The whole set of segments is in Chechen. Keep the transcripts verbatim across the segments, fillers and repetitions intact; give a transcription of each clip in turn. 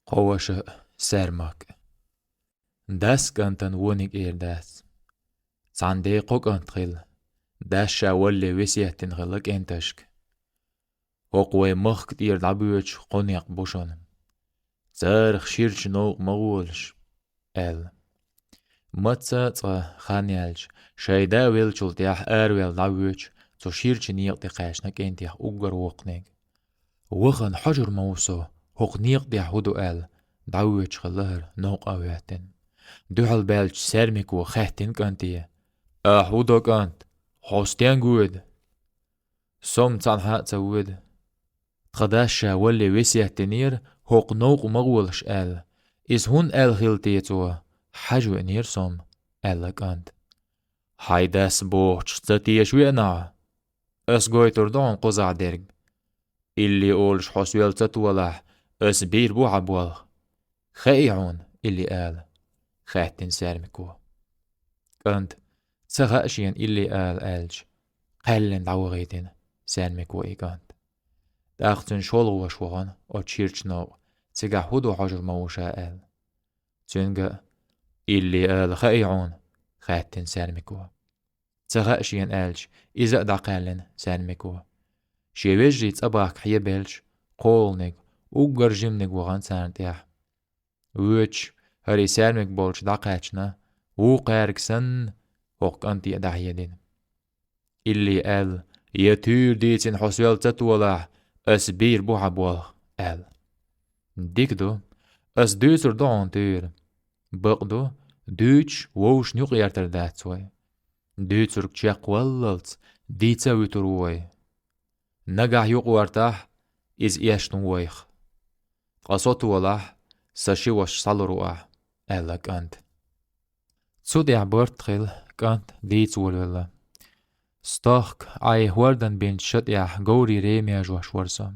Кхо ваша а, саьрмак а. Дас кӀантана вониг эр дац. Цхьана де кхо кӀант хилла. Дас ша валале весет дина хилла кӀенташка. «ХӀокху вай махка тӀера дӀабоьдуш кхо некъ бу шуна. Царах ширача новкъа ма гӀолаш», — аьлла. Маца а цкъа хан яьлча, шайн да веллачул тӀаьхьа араваьлла дӀавоьдуш, цу ширача некъа тӀе кхаьчна кӀентех уггар воккханиг. «Вахана хьожур ма ву со, хӀокху некъа тӀехь хӀун ду», — аьлла, дӀавоьдуш хилла хӀара новкъа а хӀоьттина. Дуьхьал баьлча саьрмико хаьттина кӀанте: «Ахь хӀун до, кӀант? Хьо стенга воьду?» «Со-м цхьанхьа а ца воьду. Тхан дас ша валале весет динера, хӀокху новкъа ма гӀолаш аьлла. Иза хӀунда аьлла хилла те цо, хьажа веанера со-м», — аьлла кӀанта. «Хьайн дас бохучух ца теша веана хьо? Ас гойтур ду хьуна кхузахь дерг. Илли олуш хьо соьла ца толахь, ас бийр бу хьан болх. Хаьий хьуна, илли ала?» — хаьттина саьрмико. КӀанта: «Ца хаьа шена илли ала», — аьлча, кхаьллина дӀавахийтина саьрмико и кӀант. ТӀаккха цуьнан шолгӀа ваша вахана оцу ширача новкъа, цигахь хӀун ду хьожур ма ву ша аьлла. Цуьнга: «Илли ала хаьий хьуна?» — хаьттина саьрмико. «Ца хаьа шена», — аьлча, иза а дӀакхаьллина саьрмико. Шен вежарий цӀа бахка хьебелча, кхоалгӀаниг, уггар жиманиг вахана царна тӀехь. Воьдуш, хӀара и саьрмик болчу дӀакхаьчна, вукхаьрга санна, хӀокху кӀанте а дӀахьедина. «Илли аьлла, я туьйра дийцина хьо соьла ца толахь, ас бийр бу хьан болх», — аьлла. «Дика ду. Ас дуьйцур ду хьуна туьйра. Бакъду, дуьйцуш вовшашна юкъ ертар дац вай. Дуьйцург чекхваллалц дийца а вуьтур ву вай. Нагахь юкъ вартахь, иза эшна ву вайх. Ткъа со толахь, сан ши ваша схьалур ву ахь», — аьлла кӀанта. Цу тӀехь барт хилла, кӀант дийца волавелла. Стохка Ӏай хӀордан бинчу шо тӀехь говрийн рема яжош вара со.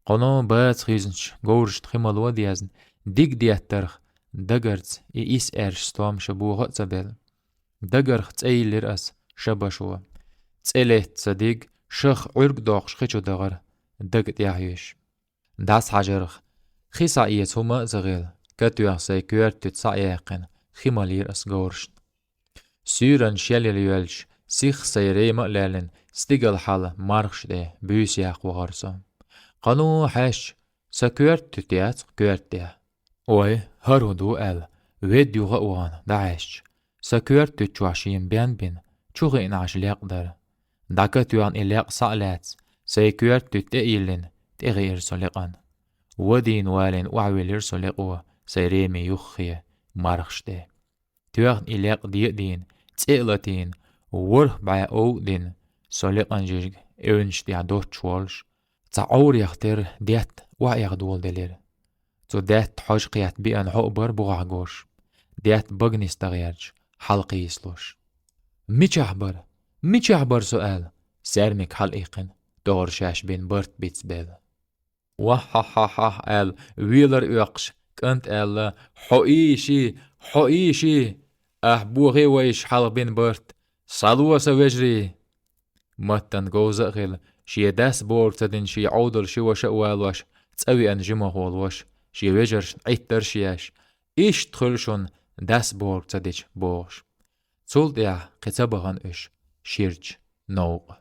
Кхано баца хӀиттинчу говрашна хи мало а дезна, диг деттарх дагарца и исс аьрша стом ша бохо а ца белла. Дагарх цӀе йиллира ас ша башо. ЦӀе летта сан диг шах Ӏуьрг доккхуш хи чу дахара, дага тӀехь йиш. ДӀасахьажарх, хи схьаэца хӀума а ца хилла, катоьхна сайн коьртатуьту схьа а яьккхина, хи малийра ас говрашна. Суьйранна шелъяла йоьлча, сиха сайн рема а лаьллина, стигала хьала мархаш тӀе буьйса яккха вахара со. Кхано хьаьжча, сан коьртатуьту яц-кх коьрта тӀехь. Ой, хӀара хӀун ду аьлла, ведда юха а вахана дӀахьаьжча, сан коьртатуьту чохь шен бен бина, чу хиъна Ӏаш лекъ дара. ДӀакатоьхна и лекъ схьа а лаьцна, сайн коьртатуьту тӀе а йиллина, тӀе хиира со лекъана. Вадийна валийна охьавелира со лекъо, сайн рема юххе, мархаш тӀе. Тоьхна и лекъ де а дийна, цӀе а латийна, ворхӀ бӀе ов а дина, со лекъан жижиг эвнаш тӀехь доцчуш волуш, цхьа Ӏоврех терра даьтта охьаэха доладелира. Цу даьтта хьожа кхетта биъна хьо а бара бухахь гуш, даьтта бага нисдан гӀерташ, хьалакхийсалуш. «Мичахь бара? Мичахь бара со?» — аьлла, саьрмик хьалаиккхина, тохара шаьш бина барт бицбелла. «Вахь-хьа-хьа-хьа», — аьлла, велар оьккхуш, кӀанта аьлла: «Хьо ийший, хьо ийший! Ахь бохий вайша хьалха бина барт? Схьало, сан вежарий!» Маттана говза а хилла, шен дас бохург ца дина шен Ӏовдал ши ваша а валош, цӀа веана жимахволуш, шен вежаршна Ӏиттарш а еш: «Иштта хуьлу шуна дас бохург ца дича», — бохуш. Цул тӀаьхьа кхин ца бахана уьш ширача новкъа.